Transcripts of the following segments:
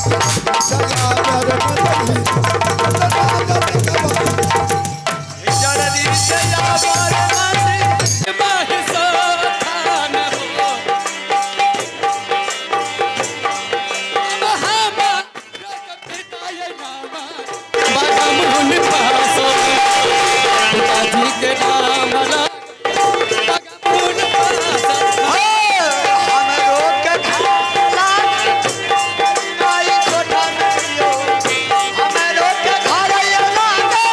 जल्दी से आवर मत हमरो के घर लागे गरीबाई कोठा में यो। हमरो के घर लागे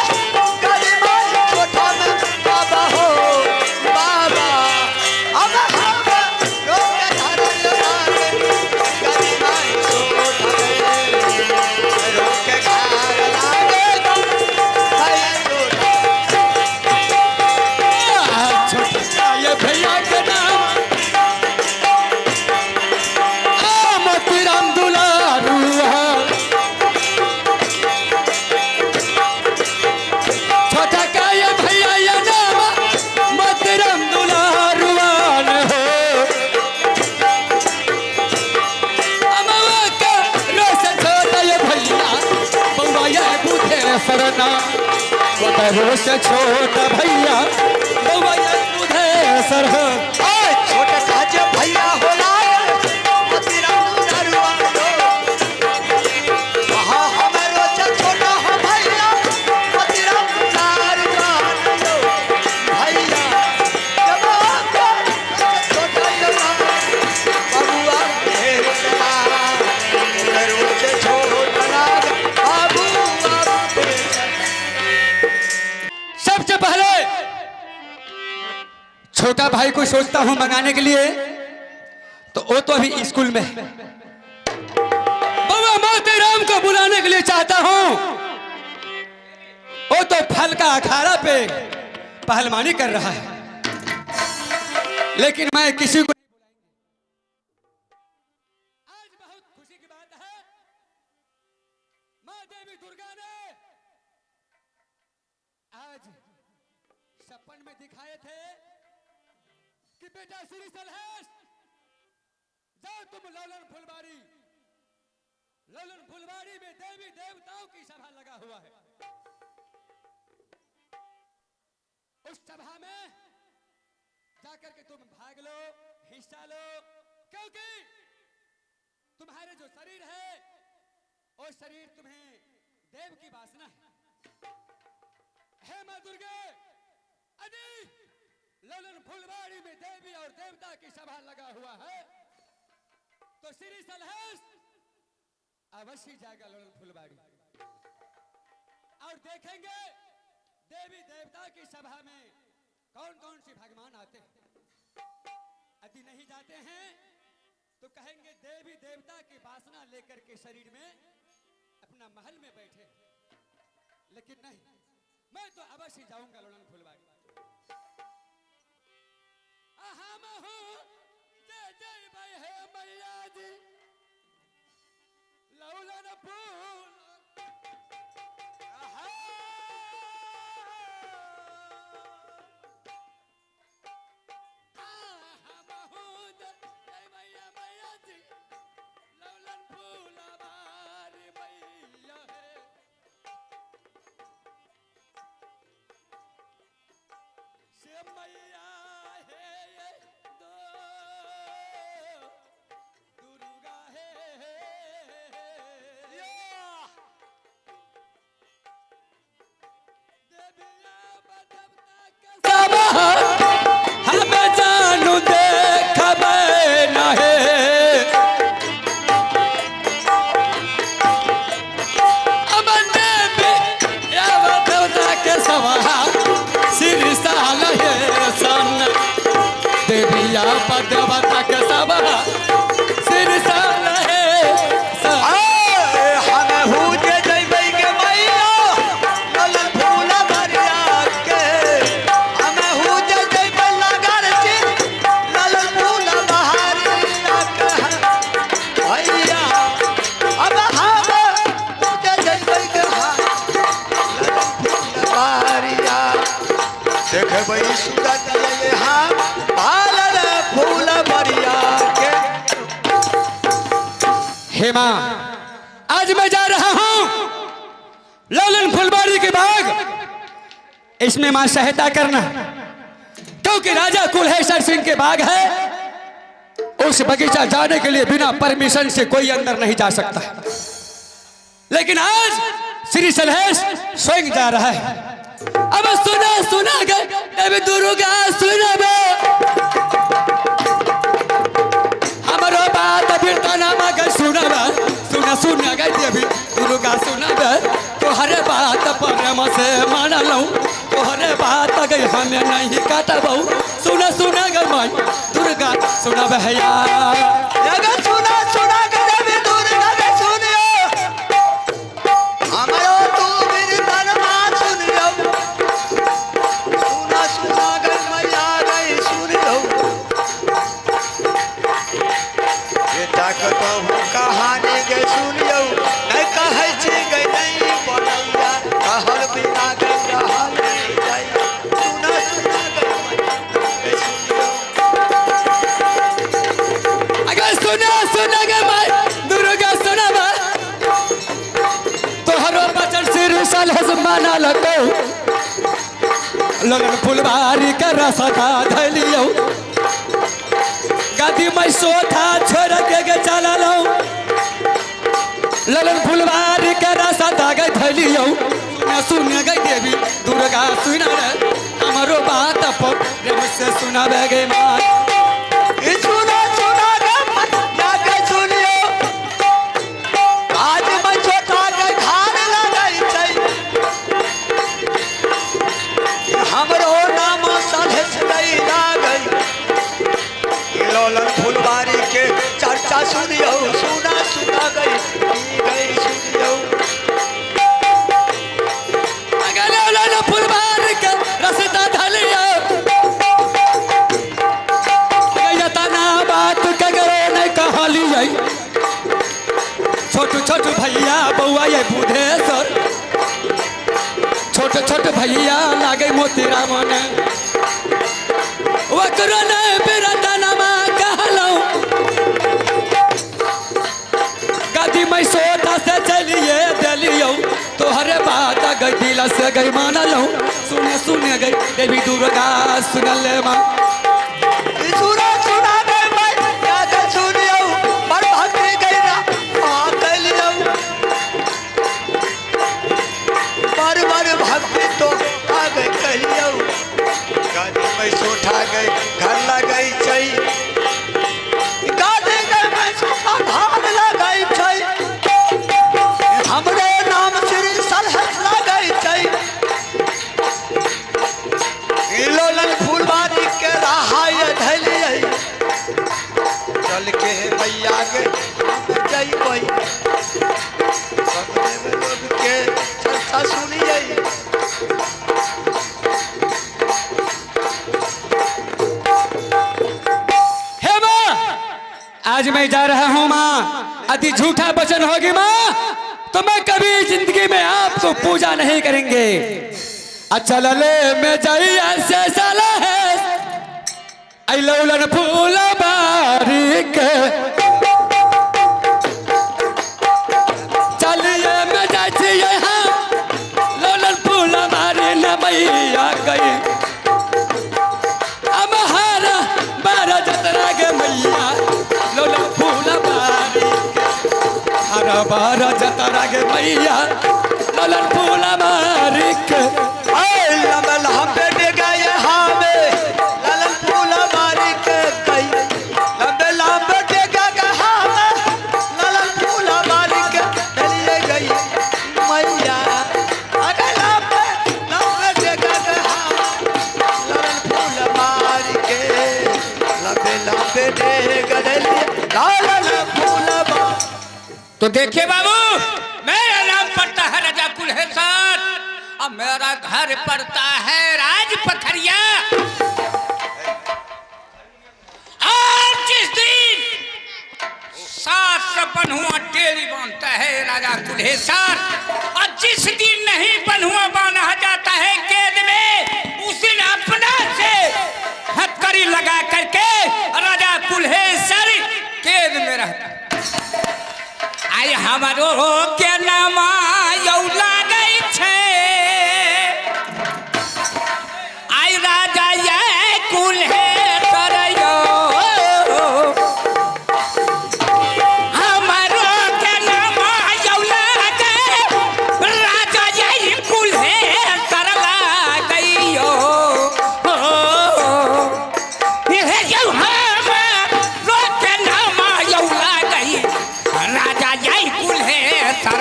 गरीबाई कोठा में बाबा हो बाबा। अब हमरो के घर लागे गरीबाई कोठा में। हमरो के घर लागे गरीबाई कोठा छोटा ये भैया के नाम मोतीराम दुलारुआ। छोटा का ये भैया ये नाम मोतीराम दुलारुआ न हो। अमवा का रोस छोटा ये भैया बउआ ये बुधे सरना। रोस छोटा भैया बउआ ये बुधे सरना। ओए छोटा काज भैया हो लागे मोतीराम दुलारुआ हो। आहा हमरो छोटा हो भैया मोतीराम दुलारुआ हो। भैया जब आपका छोटा यो बबुआ भेजना हमरो छोटा लागे बबुआ भेजना। सबसे पहले छोटा भाई को सोचता हूं मंगाने के लिए, तो वो तो अभी स्कूल में है। बाबा मोतीराम को बुलाने के लिए चाहता हूं, वो तो फल का अखाड़ा पे पहलवानी कर रहा है, लेकिन मैं किसी को नहीं बुलाएंगे। आज बहुत खुशी की बात है, मां देवी दुर्गा ने आज सपन में दिखाए थे कि बेटा श्री सलहेश जाओ तुम ललन फुलवारी, ललन फुलवारी में देवी देवताओं की सभा लगा हुआ है। उस सभा में जाकर के तुम भाग लो, हिस्सा लो, क्योंकि तुम्हारे जो शरीर है वो शरीर तुम्हें देव की वासना है। हे मां दुर्गे, यदि ललन फुलवाड़ी में देवी और देवता की सभा लगा हुआ है तो श्री सलहेश अवश्य जाएगा ललन फुलवाड़ी और देखेंगे देवी देवता की सभा में कौन कौन से भगवान आते हैं। यदि नहीं जाते हैं तो कहेंगे देवी देवता की वासना लेकर के शरीर में अपना महल में बैठे, लेकिन नहीं, मैं तो अवश्य जाऊंगा ललन फुलवाड़ी। हम हूँ जय जय भाई है मैया जी लौलन फूल। हम हूँ जय जय मैया मैया जी लौलन फूल हमारी मैया है। से मैया है ये दो दुर्गा है। देविया बदबता के सभा हमें जानू देखबे नहे। अमन देवी या देवता के सभा सिर साल है सन। देविया पदवता के सभा सिर साल है सन। हम हूँ जे जइबै के मैया ललन फूल भरिया के। हम हूँ जे जइबै लगर चिर ललन फूल बहारिया के। भैया अब हम हूँ जे जइबै के ललन फूल बहारिया। देखबै सुरत ये हम भालर फूल बरिया के। हे मां, आज मैं जा रहा हूं ललन फुलबाड़ी के बाग, इसमें मां सहायता करना, क्योंकि राजा कुल्हेश्वर सिंह के बाग है। उस बगीचा जाने के लिए बिना परमिशन से कोई अंदर नहीं जा सकता, लेकिन आज श्री सलहेश स्वयं जा रहा है। अब सुना सुना गए देवी दुर्गा सुनबे हमरो बात बिरतना मगर सुनबे, सुना सुना गए देवी दुर्गा सुनबे, तोहरे बात प्रेम से मानलूं, तोहरे बात गई हमें नहीं काटबू, सुना सुना गए माई दुर्गा सुनबे यार। सुना सुना गए देवी दुर्गा के सुनियो, हमरो तू बिरतना सुनियो, सुना सुना गए मैया गई सुनियो, बेटा के कहूँ कहानी के सुनियो, नहीं कहै छी गई नहीं बनैया, कहल बिना गई रहल नहीं जाइया, सुना सुना गई मैया गई सुनियो। अगर सुना सुना गे माई दुर्गा सुनबे, तोहरो बचन सिर सलहस माना लगो, लगन फुलबारी के रसता धलियो, गादी में सोथा छोड़ के गे चललो, ललन फुलबारी के रसता गे धलियो, सुना सुना गे देवी दुर्गा सुना रे हमरो बात पर प्रेम से सुनाबे गे माई। सुना सुना गे मैया के सुनियो, आज मैं छोटा के घर लगै छै, हमरो नाम सलहेश गई लागै, ललन फुलबारी के चर्चा सुनियो, सुना सुना गई की गई सुनियो। अगर ललन फुलबारी के रसता धलियो, तना बात ककरो नहीं कहलियै, छोट छोट भैया बउआ ये बुधेश्वर, छोट छोट भैया लागे मोतीराम ने, ओकरो नहीं बिरतनमा कहलहुँ, गादी में सोता से चलिए देलियौ, तोहरे बात गई दिल से गई मानलहुँ, सुने सुने गई देवी दुर्गा सुनले माँ। सुना सुना गई मैया के सुनियो, बड़ भक्ति गई ना माँ कलियो, बड़ बड़ भक्ति तो आ गई कलियो, गादी में सोठा गई घर लगै छै, गादी में सोठा घर लगै छै, हमरे नाम श्री सलहेश लगै छै, ललन फुलबारी के रहाय धलियै, चल के मैया के हम जइबै, सब देव लोग के चर्चा सुनियै। हे माँ, आज मैं जा रहा हूँ माँ, अति झूठा वचन होगी माँ तो मैं कभी जिंदगी में आपको पूजा नहीं करेंगे। अच्छा लले में जाइए से साला है आई लौलन फूल बारी के, चलिए में जाइए हाँ लौलन फूल मारी न मैया गई, अब हारा बारा जतरा गे मैया लौलन फूल बारी के, हरा बारा जतरा गे मैया लौलन फूल मारी के। लम्बे गए हमें ललन फुलबारी के गई, लम्बे लम्बे गए हमें ललन फुलबारी के चलिए गई मैया, अगर लम्बे लम्बे गए हमें ललन फुलबारी के, लम्बे लम्बे गए ललन फुलबारी। तो देखिए बाबू, मेरा नाम पड़ता है राजा कुल्हेश्वर और मेरा घर पड़ता है राज पथरिया। और जिस दिन 7 बन्हुआ डेली बांधता है राजा कुल्हेश्वर, और जिस दिन नहीं बन्हुआ बांधा जाता है कैद में, उस दिन अपना से हथकड़ी लगा करके राजा कुल्हेश्वर कैद में रहता। आई हमरो के नामा यौ लागै छै आइ राजा ये कुल्हेश्वर यौ हमरो के नामा यौ लागै राजा ये कुल्हेश्वर लागै यौ हे यौ हमरो के नामा यौ लागै राजा ये कुल्हेश्वर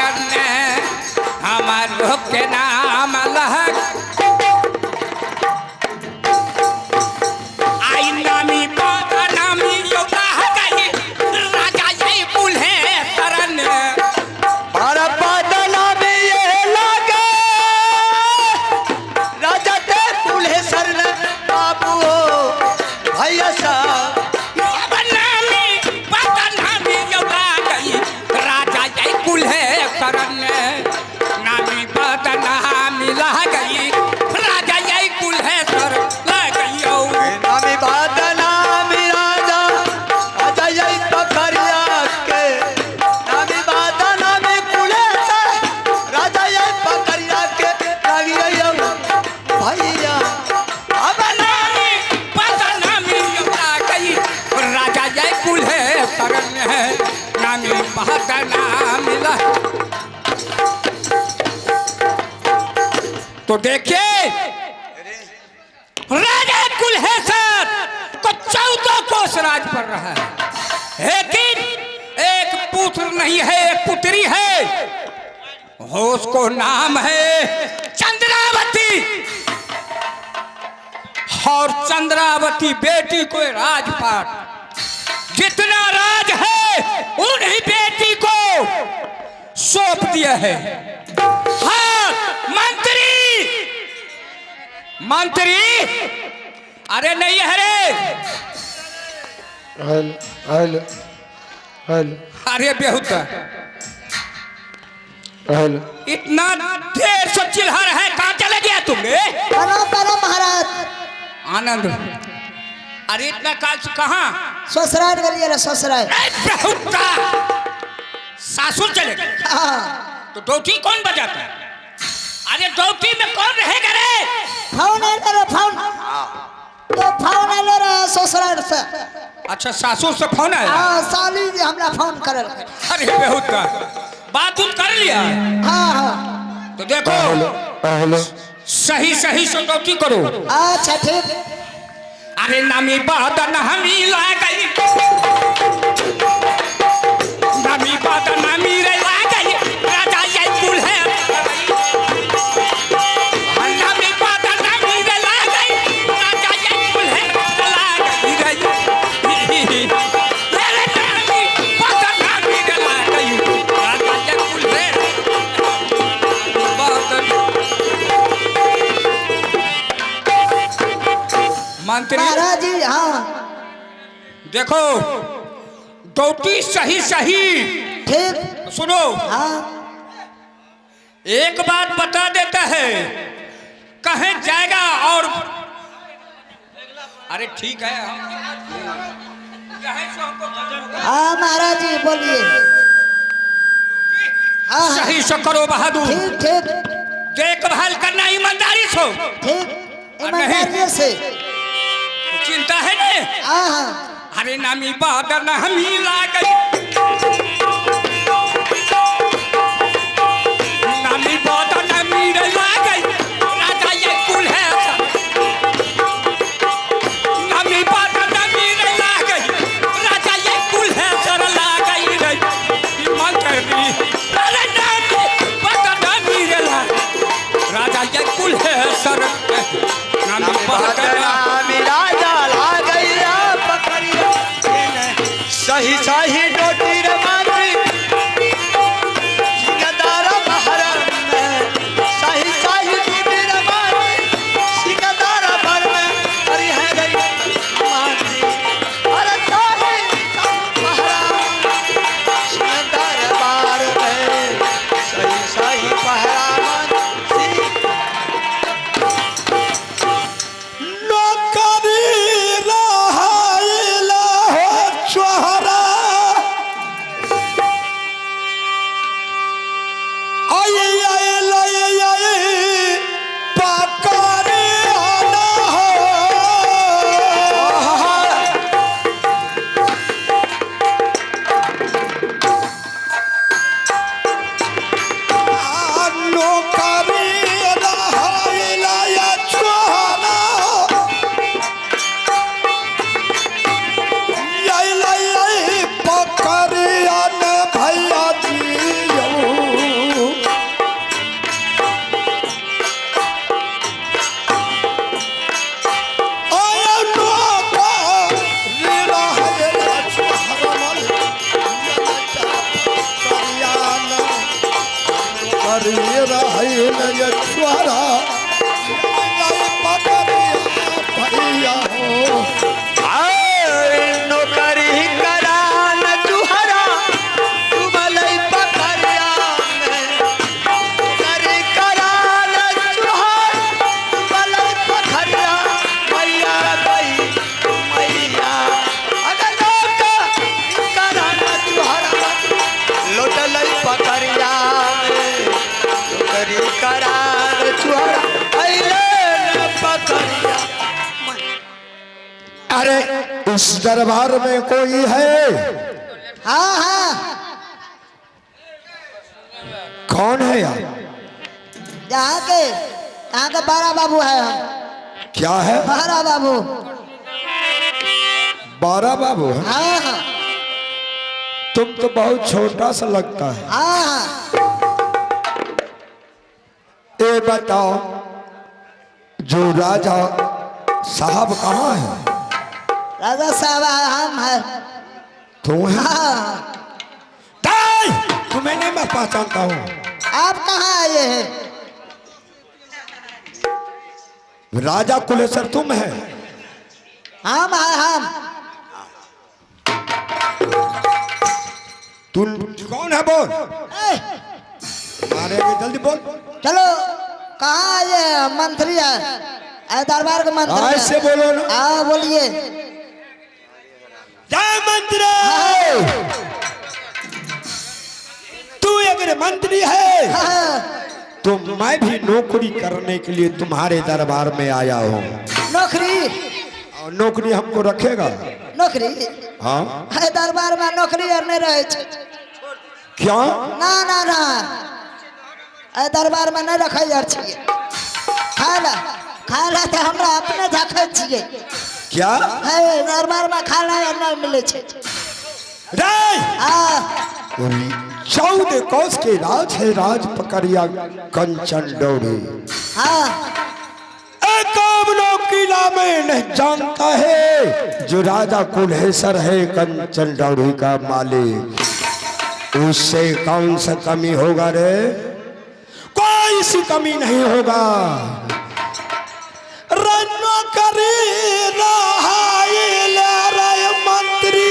हमरो के नाम लहक आई नामी बाबा नामी योगा गई राजा ये कुल्हेश्वर बड़ा बदना में ये लागे राजा ते कुल्हेश्वर ने बाबू भैया साहब नामी बाबा नामी योगा गई राजा ये कुल्हेश्वर नामी बाबा नामी लह गई राजा ये कुल्हेश्वर लग गई नामी बदना में राजा राजा ये पकड़िया के नामी बदना में कुल्हेश्वर राजा ये पकड़िया के लगिया भैया अब नामी बाबा नामी योगा गई राजा ये कुल्हेश्वर नामी बाबा नामी लह तो देखिए राजा कुल्हेश्वर को 14 कोस राज पर रहा है, लेकिन एक पुत्र नहीं है, एक पुत्री है, उसको नाम है चंद्रावती। और चंद्रावती बेटी को राजपाट जितना राज है उन्हीं बेटी को सौंप दिया है। हाँ मंत्री मंत्री अरे नहीं है रे हेलो हेलो हेलो अरे बेहुदा हेलो इतना देर से चिल्ला रहा है, कहाँ चले गया तुमने? प्रणाम प्रणाम महाराज। आनंद अरे इतना काल से कहाँ? ससुराल गेलियै रे ससुराल। अरे बेहुदा सासुर चले गए। हाँ तो डोटी कौन बजाता है? अरे डोटी में कौन रहेगा रे? फोन आयल रे फोन। तो फोन आयल रे ससुराल से। अच्छा सासुर से फोन आया? हाँ साली जी हमरा फोन करल। अरे बेहुदा बात उत कर लिया? हाँ हाँ। तो देखो हेलो हेलो सही सही से डोटी करो। अच्छा ठीक। अरे नामी बादन हमी ला गई नामी बादन हमी रे ला गई राजा ये कुल्हे नामी बादन हमी रे ला गई राजा ये कुल्हे ला गई रे रे नामी बादन हमी रे ला गई राजा ये कुल्हे बादन। मंत्री महाराज जी हाँ देखो डोटी सही सही ठीक। सुनो हाँ एक बात बता देता है कहीं जाएगा और अरे ठीक है हम हाँ महाराज जी बोलिए। हाँ सही से करो बहादुर, ठीक ठीक। देखभाल करना ईमानदारी से ठीक ईमानदारी से चिंता है ना? हाँ हाँ। अरे नामी बादल हमी ला गई नामी बादल हमी ला गई राजा ये कुल है नामी बादल हमी ला गई राजा ये कुल है सर ला गई रे मंत्री। अरे नामी बादल हमी ला राजा ये कुल है सर नामी बादल राजा ला गई पकड़िया सही सही। नौकरी रहल ये छुआरा भैया हो। नौकरी करान चुहरा डूबल पकड़िया में। नौकरी करान चुहरा डूबल पकड़िया मैया गई मैया। अरे नौकरी करान चुहरा लौटल पकड़िया में। नौकरी करान चुहरा अइले न पकड़िया। अरे इस दरबार में कोई है? हाँ हाँ। कौन है यार? यहाँ के बारा बाबू है हम। क्या है? बारा बाबू। बारा बाबू है? हाँ हाँ। तुम तो बहुत छोटा सा लगता है। हाँ हाँ। ये बताओ जो राजा साहब कहाँ है? राजा साहब हम है। तुम है? हाँ। तुम्हें नहीं मैं पहचानता हूँ। आप कहाँ आए हैं? राजा कुलेश्वर तुम है? हम है हम। तुम कौन है बोल? मारेंगे, जल्दी बोल। चलो कहाँ आए हैं? मंत्री है, दरबार के मंत्री। ऐसे बोलो ना। हाँ बोलिए। जय मंत्री। तू अगर मंत्री है तो मैं भी नौकरी करने के लिए तुम्हारे दरबार में आया हूँ। नौकरी? और नौकरी हमको रखेगा? नौकरी? हाँ। दरबार में नौकरी और नहीं रहे। क्यों? ना ना ना, दरबार में नहीं रखे यार। खाला खाला तो हमरा अपने रखे छिए। क्या? है दरबार में खाना और नहीं मिले छे। 14 कोस के राज है राज पकड़िया कंचन डोरी। हाँ। किला में नहीं जानता है जो राजा कुलेश्वर है कंचन डोरी का मालिक, उससे कौन सा कमी होगा रे? कोई सी कमी नहीं होगा। रनो करी रहाय मंत्री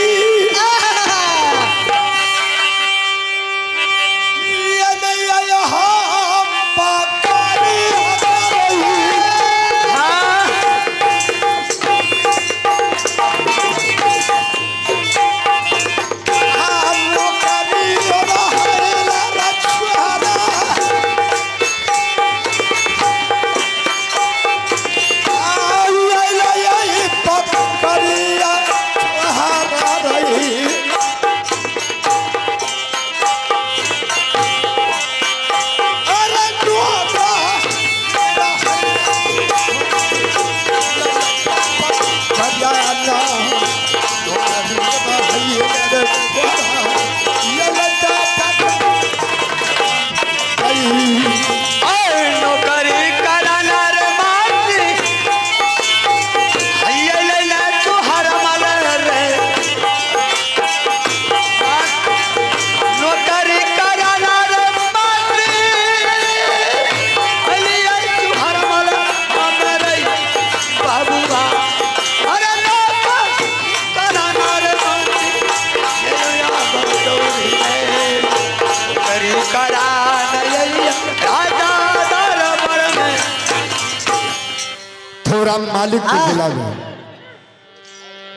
थोड़ा मालिक को बुला दो।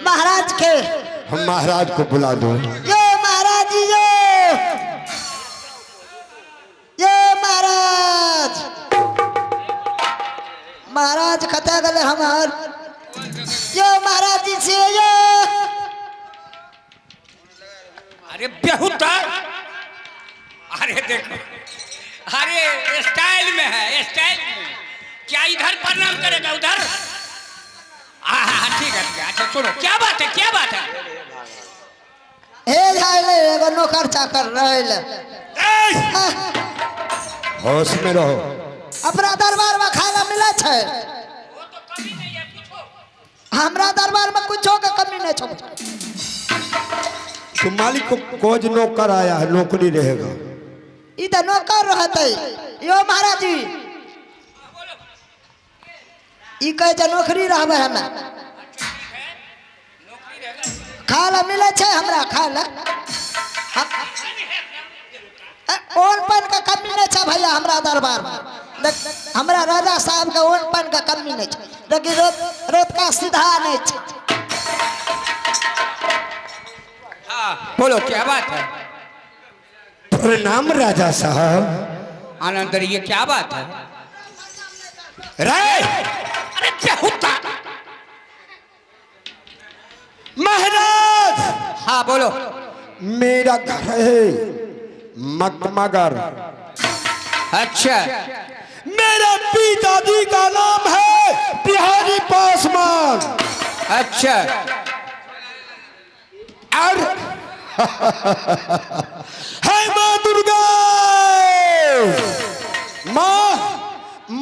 महाराज के? हम महाराज को बुला दो। यो महाराज यो, यो महाराज। महाराज खता गले हमार। यो महाराज जी से यो। अरे बेहुदा, अरे देखो, अरे स्टाइल में है, स्टाइल में। क्या इधर प्रणाम करेगा उधर? हाँ ठीक है, ठीक है। अच्छा सुनो, क्या बात है, क्या बात है? हे जाइले एगो नौकर चाकर रहले। होश में रहो। अपना दरबार में खाना मिले छे? वो तो कमी नहीं है, पूछो। हमरा दरबार में कुछो के कमी नहीं छो। तो मालिक को कोज नौकर आया है, नौकरी रहेगा। ई तऽ नौकर रहतै। यो महाराज जी, ई कहै छै नौकरी रहबै हमे। खाय लए मिलै छै हमरा, खाय लए ओन पानि के कमी नहि छै भैया हमरा दरबार में। देख हमरा राजा साहब के ओन पानि के कमी नहि छै, लेकिन रोतका सीधा नहीं छै। हाँ बोलो क्या बात है? प्रणाम राजा साहब। आनंद ये क्या बात है? रे अरे क्या होता? महाराज। हाँ बोलो। मेरा घर है मगमगर। अच्छा। मेरे पिताजी का नाम है बिहारी पासवान। अच्छा। और है माँ दुर्गा। माँ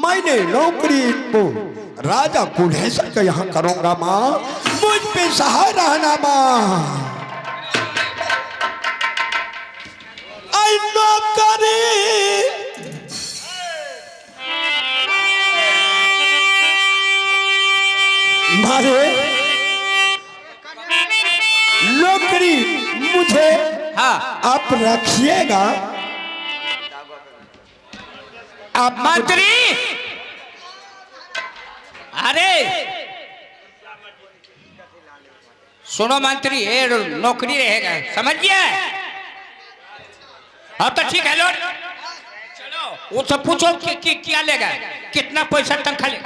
मैंने नौकरी को राजा कुल्हेश्वर के यहाँ करूंगा। माँ मुझ पे सहाय रहना माँ। आई नौकरी मारे नौकरी मुझे हाँ आप रखिएगा। आप मंत्री। अरे सुनो मंत्री, ये नौकरी रहेगा, समझ गया? अब तो ठीक है लो चलो वो सब पूछो कि क्या लेगा, कितना पैसा तनख्वाह ले।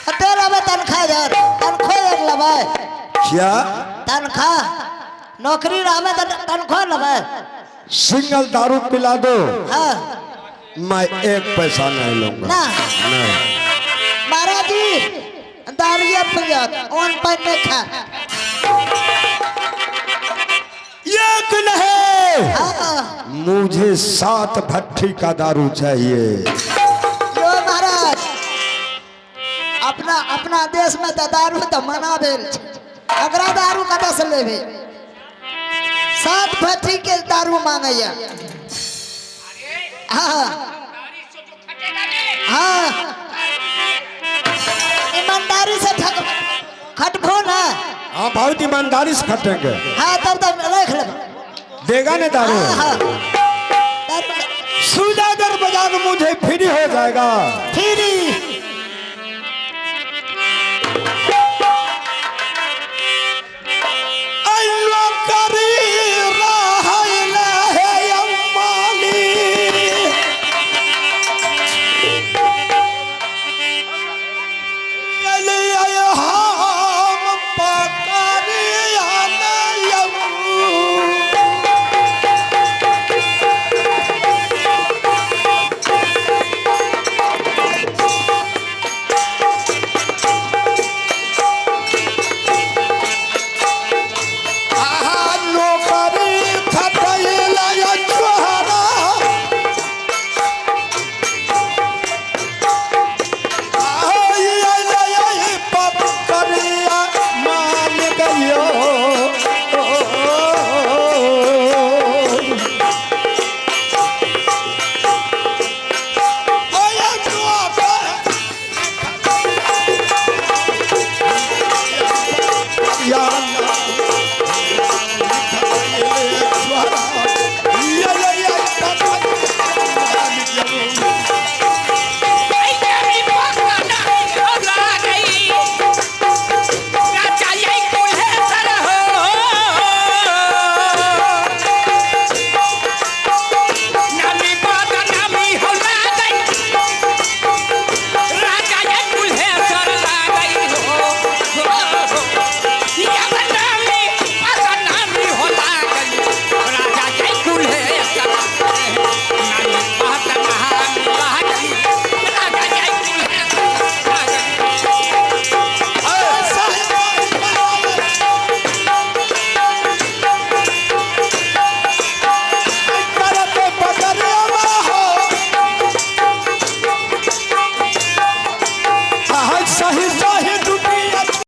कते लेबै तनख्वाह यार? तनख्वाह यार लेबै? क्या तनख्वाह? नौकरी रहबै तऽ तनख्वाह लेबै? सिंगल दारू पिला दो। हाँ। मैं एक पैसा नहीं लूंगा। ना। नहीं। महाराज जी दारू पियत ओन पानि नहीं खा। एक नहीं। हाँ। मुझे 7 भट्टी का दारू चाहिए। यो महाराज अपना अपना देश में तो दारू तो मना भेल छै, अगरा दारू कतऽ से लेबै? 7 भट्टी के दारू मांगैया। हाँ हाँ ईमानदारी से खटबो ना। हाँ बहुत ईमानदारी से खटेंगे। हाँ तब तब रख लेब। देगा ना दारू? हाँ, हाँ। सुजागर बाजार मुझे फ्री हो जाएगा। फ्री।